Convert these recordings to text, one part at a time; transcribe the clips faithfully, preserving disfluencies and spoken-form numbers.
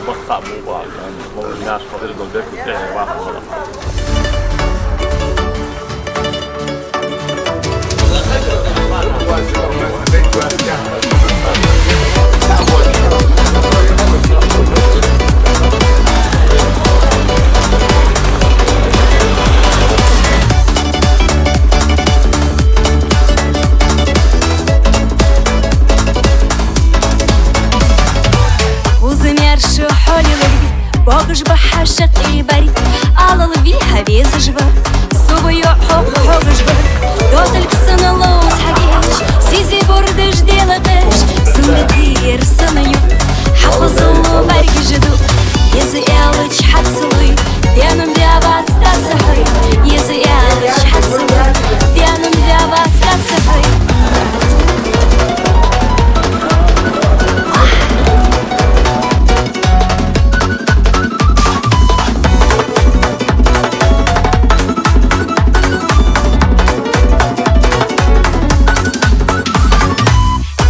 Баккха а мугӀа, моллагӀа маьрша хьо иргал беккхал тӀехье ваха вала. Укхаза маьрша хьо лелар, богаш ба хьа шаккхе бар, алал вий хьа везаш вар, со ва йоӀ хьох хьогаш вар. Доталг санна ловца хьагеч, сизи бордаш делакхаш, сунда тер санна ю, хьа хозал бӀаргаш ду. Еза аьлча хьацлуй, денам бе вац дӀа ца хьой. Еза аьлча хьацлуй, денам бе вац дӀа ца хьой.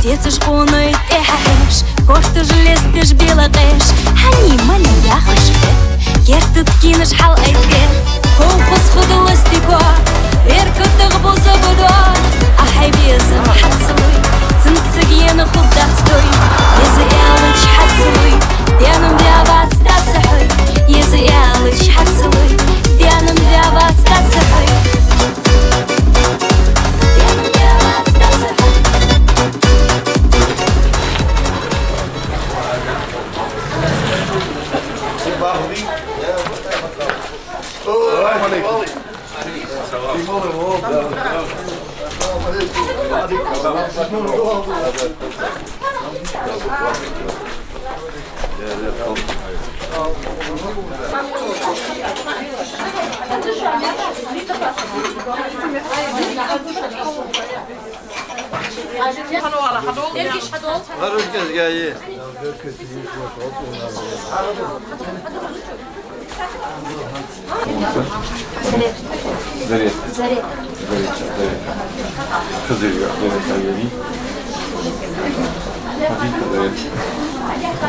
Сецаш къоной тӀехьа хьеш, кортаж лесташ белакхаш, хьани-мани яхаш хет, керта дӀакхийна хьал айдер. Ховхоз худаластико, беркатах буза будо, а хьай безам хьацлуй, цунцаг ена хуб дац дой. Еза аьлча хьацлуй, денам бе вац дӀа ца хьой. Еза аьлча хьацлуй, денам бе вац дӀа ца хьой. Денам бе вац дӀа ца хьой. Зарет. Зарет. Зарет. Зарет. Хызыр, Зарет, Зарет. Хадид, Зарет.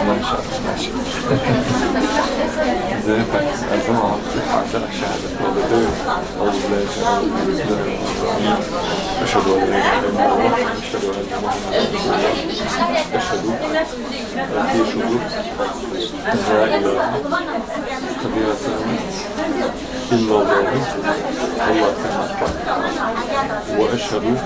Маша, Маша. Зарет, Азамат, Хасан, Шахзат, Молодой. أعوذ بالله من الشيطان الرجيم. بسم الله الرحمن الرحيم. أشهد أن لا إله إلا الله. أشهد أن محمدا رسول الله. أشهد أن لا إله إلا الله. إلا الله. الله تعالى. وأشهد أن محمدا،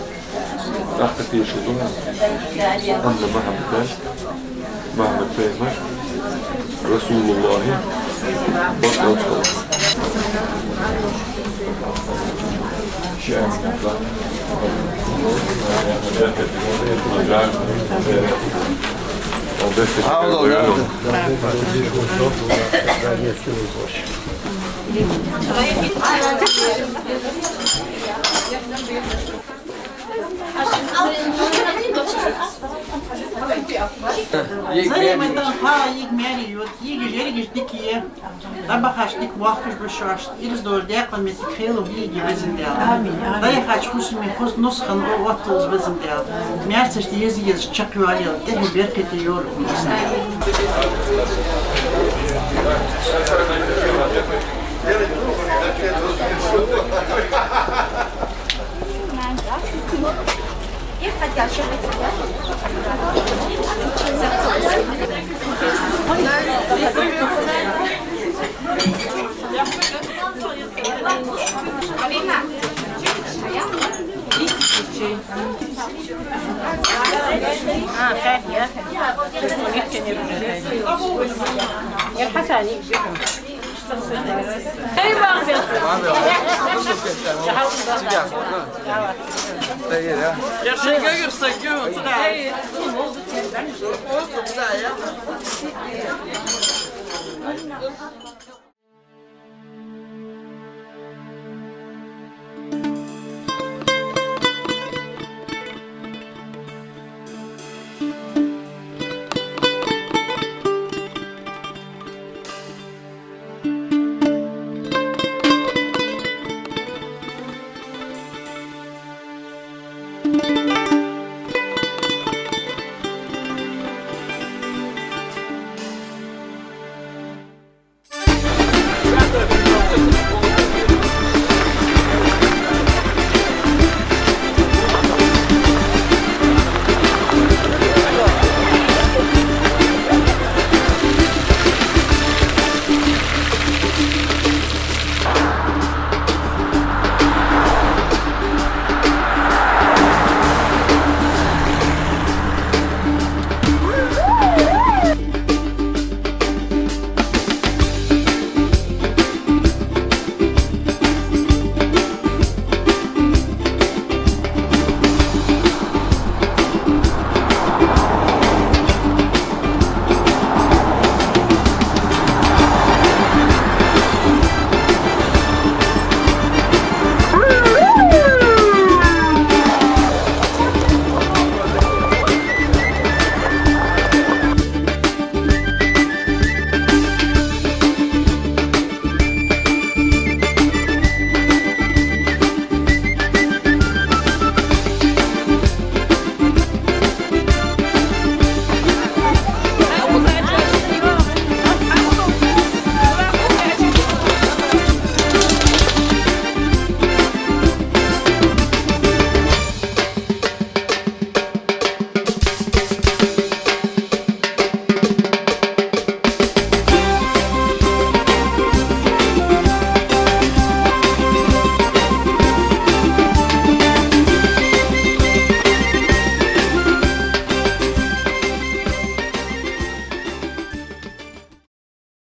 محمد بن رسول الله. Зарема тӀа хьа йига маьре йода, йига жерига дика е, дӀабахача дика вахкаш ба шоаш, ираз дола декъа метте хилва йига, Везан Даьла. Амин, амин. ДӀаяхача фусаме хоза нус хинна отталда, Везан Даьла. Маьрцашта еза-еза чакхйоалаяла, тӀехье беркате йойла укх нусна.